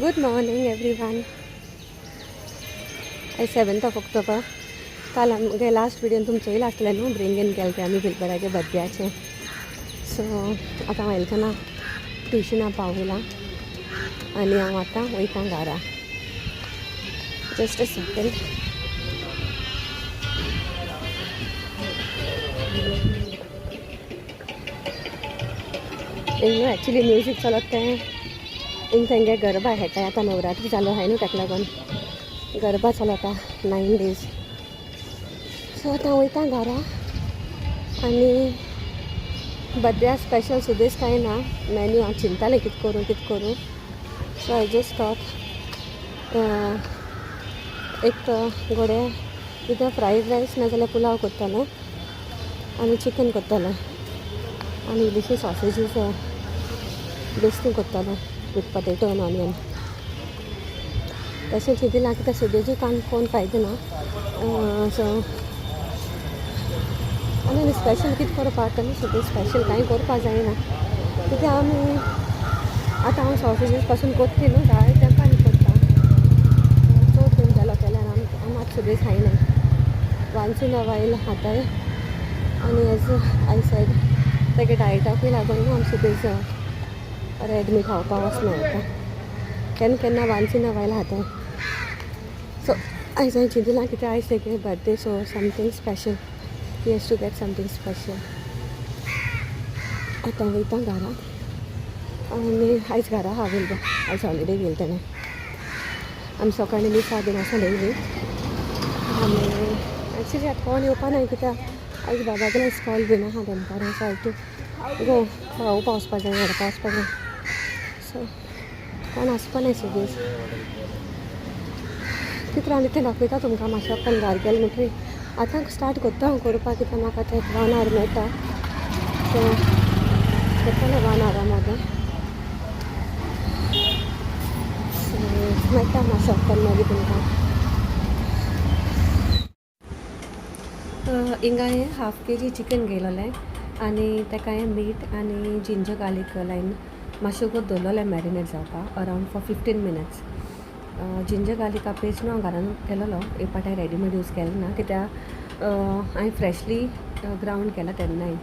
Good morning everyone. आयज 7th of October. काल आमगे लास्ट व्हिडियोन तुमी चोयला आसतलें न्हू, ब्रिंगेन केलें तें आमी विलबरागे बर्थडेयाचें. सो आतां हांव एल्कना ट्युशना पावयलां आनी हांव आतां वयता घरा. Just a second. न्हू एक्चुली म्युजीक चलत तें हिंग तेंगे गरबा खेळटाय. आतां नवरात्री चालू आहाय न्हू, ताका लागून गरबा चलता 9 days. सो आतां वयता घरा आनी बर्थडे स्पेशल सुबेज कांय ना मेन्यू. हांव चिंतालें कितें करूं कितें करूं. सो I just thought एक घोडे कितें फ्रायड रायस नाजाल्यार पुलाव करतलें आनी चिकन करतलें आनी इल्लीशी सॉसेजीस बेश्टी करतलें विथ पटेटो आनी ऑनियन. तशें चिंतिलां कित्याक सुबेजूय कांय कोण फायदो ना. सो आनी स्पेशल कितें करपाक आनी सुबेज स्पेशल कांय करपा जायना कित्याक आमी आतां हांव सॉसेजीस पासून कोत्ती न्हू, जाय तेंपान करता. चड तेंप जालो केल्यार आमी आमी आतां सुबेज खायना, वन्स इन अ वायल खाताय. आनी एज I said, तेगे डायटाकूय लागून न्हू आमी सुबेज रेड मीट खावपाक वचना. आतां केन्ना केन्ना वन्स इन अ वायल खाताय. सो आयज हांवें चिंतलां कित्याक आयज तेगे birthday, so something special, he has to get something special. आतां वयता घरा आनी आयज घरा आहा विलबा, आयज हॉलिडे घेयला तेणें. आमी सकाळीं मिसा बीन वचोन येयली आनी एक्चुली आतां कोण येवपा ना कित्याक आयज बाबागेलें इस्कॉल बीन आहा दनपारां. सो I to go, पावोवपा वचपा जाय, हाडपा वचपा जाय. सो कोण आसपा नाय सुबेज. कितें रांदता तें दाखयता तुमकां मातशें. पण घार गेलें म्हणटकीर आतां स्टार्ट करता हांव करपाक कित्याक म्हाका तें वन our मेळटा. सो करतलें वन आवरा मदें. सो मेळटा मातशें पण मागीर तुमकां. हिंगा हांवें हाफ के जी चिकन घेयलोलें आनी ताका हांवें मीठ आनी जिंजर गार्लीक लायन मातशें वगत दवरलोलें मॅरिनेट जावपाक, अरावंड फॉर 15 मिनट्स. जिंजर गार्लिका पेस्ट न्हू हांव घरान केलोलो. एक पाट हांवें रेडीमेड यूज केलें ना कित्याक हांवें फ्रेशली ग्रावंड केला तेन्नाय.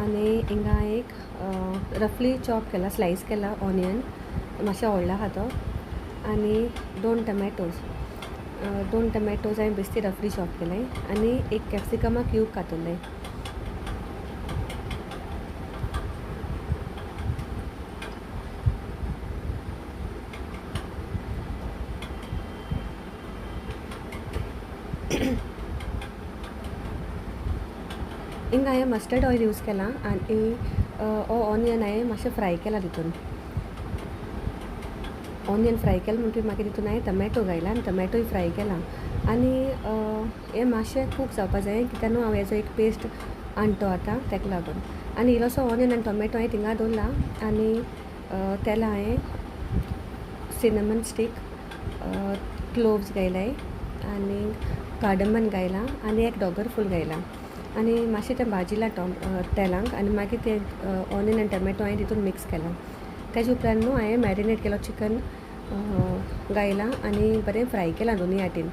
आनी हिंगा एक रफली चॉप केला, स्लायस केला ऑनियन, मातशें व्हडलो आहा तो, आनी दोन टमॅटोज. दोन टमॅटोज हांवें बेश्टी रफली चॉप केले आनी एक कॅप्सिकमा क्यूब कातरलें. हिंगा हांवें मस्टर्ड ऑयल यूज केला आनी हो ऑनियन हांवें मातशें फ्राय केला तितून. ऑनियन फ्राय केलें म्हणटकीर मागीर तितून हांवें टमॅटो घायला आनी टमॅटोय फ्राय केला आनी हें मातशें कूक जावपा जाय कित्याक न्हू हांव हेजो एक पेस्ट हाडटा आतां, ताका लागून. आनी इल्लोसो ऑनियन आनी टोमॅटो हांवें थिंगा दवरला आनी तेला हांवें सिनमन स्टीक, क्लोव्स घायलाय आनी कार्डमन घायला आनी एक डोगर फूल घायला आनी मातशें तें भाजिलां टोम तेलांक आनी मागीर तें ऑनियन आनी टमॅटो हांवें तितून मिक्स केलां. तेजे उपरांत न्हू हांवें मॅरिनेट केलो चिकन घायलां आनी बरें फ्राय केलां दोनी हातीन.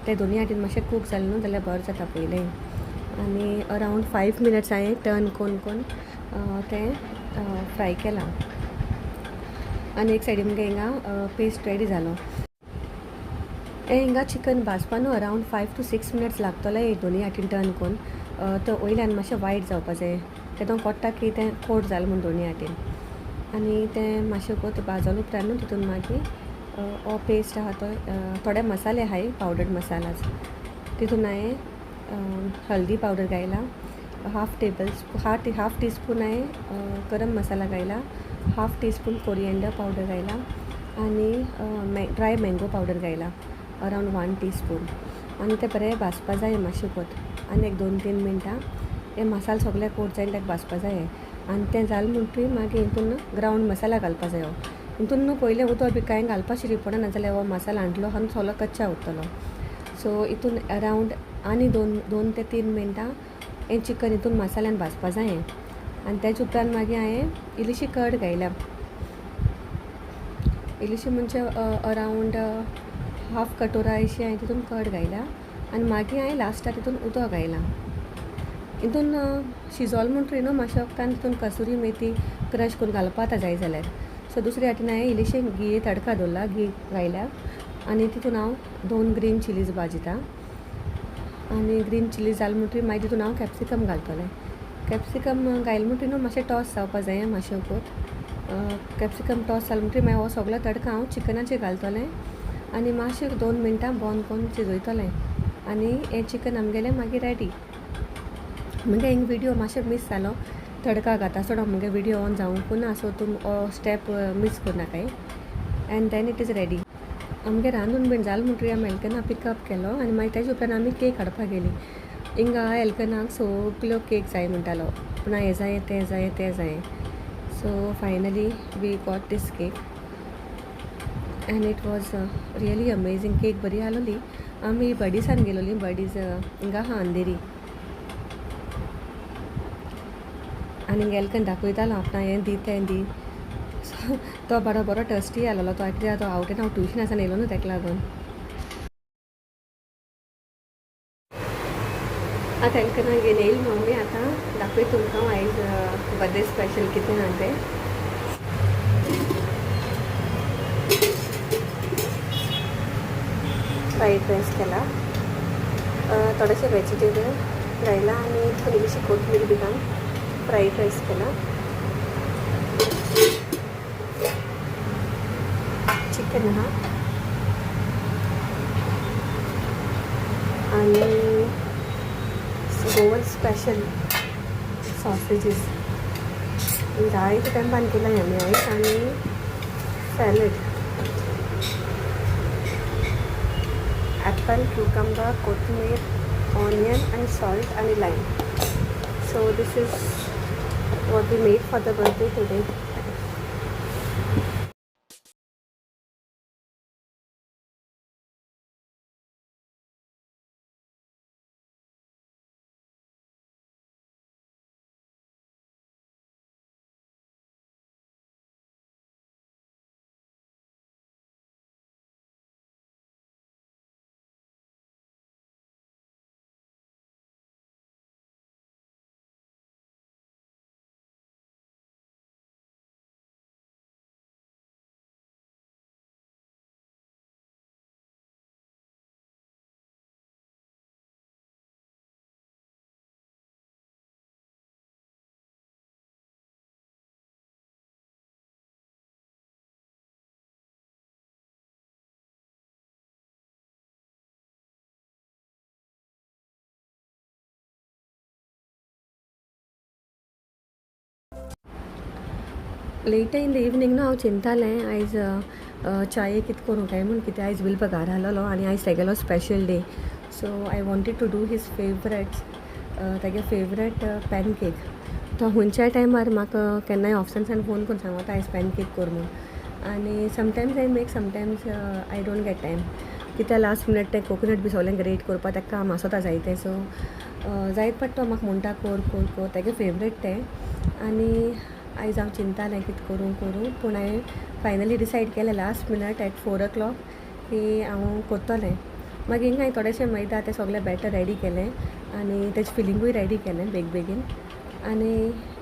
तें दोनी हातीन मातशें कूक जालें न्हू जाल्यार बरें जाता पयलें. आनी अरावंड 5 मिनट्स हांवें टर्न कोन्न कोन्न तें फ्राय केलां. आनी एक सायडीन मुगे हिंगा पेस्ट रेडी जालो. हें हिंगा चिकन भाजपा न्हू अरावंड 5 टू 6 मिनट्स लागतले दोनी हातीन टर्न करून. तो वयल्यान मातशें वायट जावपा जाय, तेदों कोट्टा की तें कोट जालें म्हूण दोनी हातीन. आनी तें मातशें कोत भाजोल उपरांत न्हू तितून मागीर हो पेस्ट आहा तो, थोडे मसाले आहाय, पावडर्ड मसालाज, तितून हांवें हल्दी पावडर घायला half table half half tea spoon हांवें गरम मसाला घायला, half tea spoon coriander powder घायला आनी मे ड्राय मँगो पावडर घायला अरावंड 1 टी स्पून. आनी तें बरें भाजपा जाय मातशें कोत आनी एक 2-3 मिनटां हे मसाल सगळे कोट जाय ताका भाजपा जाय. आनी तें जालें म्हणटकीर मागीर हितून ग्रावंड मसाला घालपा जायो. हितून न्हू पयलें उदक बी कांय घालपा शिरी पडना, जाल्यार हो मसाला हांडलो आनी सगलो कच्चा उरतलो. सो हितून अरावंड आनी 2 ते 3 मिनटां हें चिकन हितून मसाल्यान भाजपा जायें. आनी तेजे उपरांत मागीर हांवें इल्लीशी कर्ड घायल्या. इल्लीशी म्हणजे अरावंड हाफ कटोरा अशी हांवें तितून कर्ड घायल्या आनी मागीर हांवें लास्टाक तितून उदक घायलां. हितून शिजोल म्हणटरी न्हू मातशें वखदान तितून कसुरी मेथी क्रश करून घालपा आतां जाय जाल्यार. सो दुसरे हातीन हांवें इल्लीशी घी तडका दवरला, घी घायल्या आनी तितून हांव 2 ग्रीन चिलीज भाजिता आनी ग्रीन चिलीज जाल म्हणटरी मागीर तितून हांव कॅप्सिकम घालतलें. कॅप्सिकम घायल म्हणटरी न्हू मातशें टॉस जावपा जाय मातशें वोगोत. कॅप्सिकम टॉस जाल म्हणटरी मागीर हो सगलो तडका हांव चिकनाचेर घालतलें आनी मातशें 2 मिनटां बंद करून शिजयतलें आनी हें चिकन आमगेलें मागीर रेडी. मुगे हिंग विडियो मातशें मीस जालो, तडका घाता आसतना मुगे विडियो ऑन जावंक ना, सो तुम हो स्टेप मीस करनाकाय. And then it is ready. आमगे रांदून बीन जालें म्हणटरी आमी एल्कना पिकअप केलो आनी मागीर तेजे उपरांत आमी केक हाडपाक गेली. हिंगा एल्कनाक सगल्यो केक जाय म्हणटालो, पूण हें जाय तें जाय तें जाय. So finally we got this cake and it was really amazing. Cake बरी आसलोली. आमी बडीसान गेलोली, बडीज हिंगा आहा अंधेरी. आनी एल्कन दाखयतालो आपणा हें दी तें दी. सो तो बरो बरो टेस्टी आसलेलो. तो कित्याक तो आवट एंड आवट ट्युशन आसा येयलो न्हू तेका लागून. आतां एल्कना घेवन येयली मम्मी, आतां दाखय तुमकां आयज बर्थडे स्पेशल कितें आहा तें. फ्रायड रायस केला, थोडेशें वेजिटेबल घायला आनी थोडी कोथमीर बी घालून फ्रायड रायस केला. चिकन आहा आनी गोवन स्पेशल सॉसेजीस जायते तेंपान केला आमी आयज. आनी सॅलड, ॲपल, क्युकंबर, कोथमीर, ऑनियन आनी सॉल्ट आनी lime. So this is what we made for the birthday today. Later in the evening न्हू हांव चिंतालें आयज चाये कितें करूं काय म्हूण, कित्याक आयज विल्ब घरा आसलेलो आनी आयज तेगेलो special day. So I wanted to do his favourite, तेगे फेवरेट पॅनकेक. तो खंयच्याय टायमार म्हाका केन्नाय ऑफिसांतल्यान फोन करून सांगता आयज पॅनकेक कर म्हूण. आनी sometimes I make, sometimes I don't get time, कित्याक लास्ट मिनट तें कोकोनट बी सगळें ग्रेट करपाक तेका काम आसता जायतें. सो जायत पडटा तो म्हाका म्हणटा कर कर कर, तेगे फेवरेट तें. आनी आयज हांव चिंतालें कितें करूं करूं, पूण हांवें फायनली डिसायड केलें लास्ट मिनट एट 4 o'clock की हांव करतलें. मागीर हिंगा हांवें थोडेशें मैदा तें सगळें बॅटर रेडी केलें आनी तेजें फिलिंगूय रेडी केलें बेग बेगीन. आनी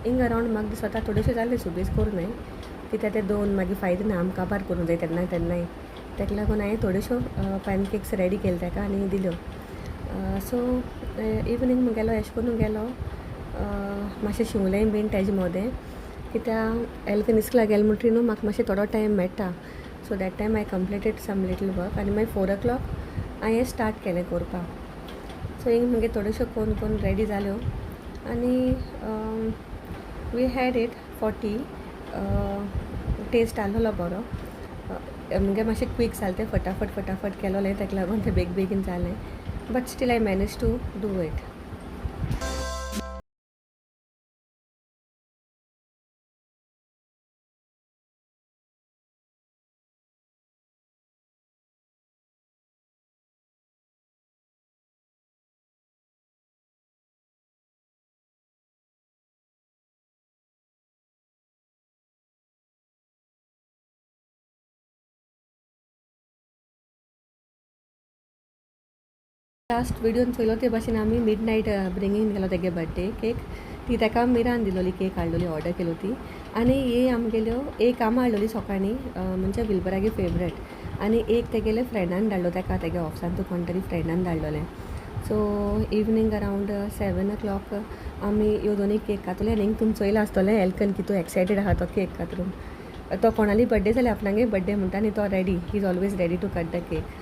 हिंग अरावंड म्हाका दिसता थोडेशें जालें सुबेज करूं न्हय, कित्याक ते 2 मागीर फायदे ना आमकां काबार करूंक जाय तेन्ना तेन्नाय. तेका लागून हांवें थोड्योश्यो पॅनकेक्स रेडी केले तेका आनी दिल्यो. सो इवनींग गेलो एशें करून गेलो, मातशें शिंवलें बीन तेजे मोदें, कित्याक एल्कन इस्कला गेलें म्हणटरी न्हू म्हाका मातशें थोडो टायम मेळटा. So that time I completed some little work आनी मागीर 4 o'clock हांवें स्टार्ट केलें करपाक. सो हिंग मागीर थोड्योश्यो कोन कोन रेडी जाल्यो आनी we had it for tea. Taste आसलेलो बरो, मुगे मातशें क्वीक जालें तें, फटाफट फटाफट केलोलें तेका लागून तें बेग बेगीन जालें, but still I manage to do it. Last व्हिडियोन चोयलो ते भाशेन आमी मिड नायट ब्रिंगींग केलो तेगे बर्थडे केक. ती ताका मिरान दिलोली केक हाडलोली, ऑर्डर केलो ती. आनी ही आमगेल्यो एक आमी हाडलोली सकाळीं, म्हणजे विल्बरागे फेवरेट. आनी एक तेगेले फ्रेंडान धाडलो ताका, तेगे ऑफिसान तूं कोण तरी फ्रेंडान धाडलोलें. सो इवनींग अरावंड 7 o'clock आमी ह्यो दोनी केक कातले. आनी तुमी चोयलां आसतलें एल्कन कितू एक्सायटेड आहा तो केक कातरून. तो कोणाली बड्डे जाल्यार आपणागे बड्डे म्हणटा आनी तो ready, he is always ready to cut the cake.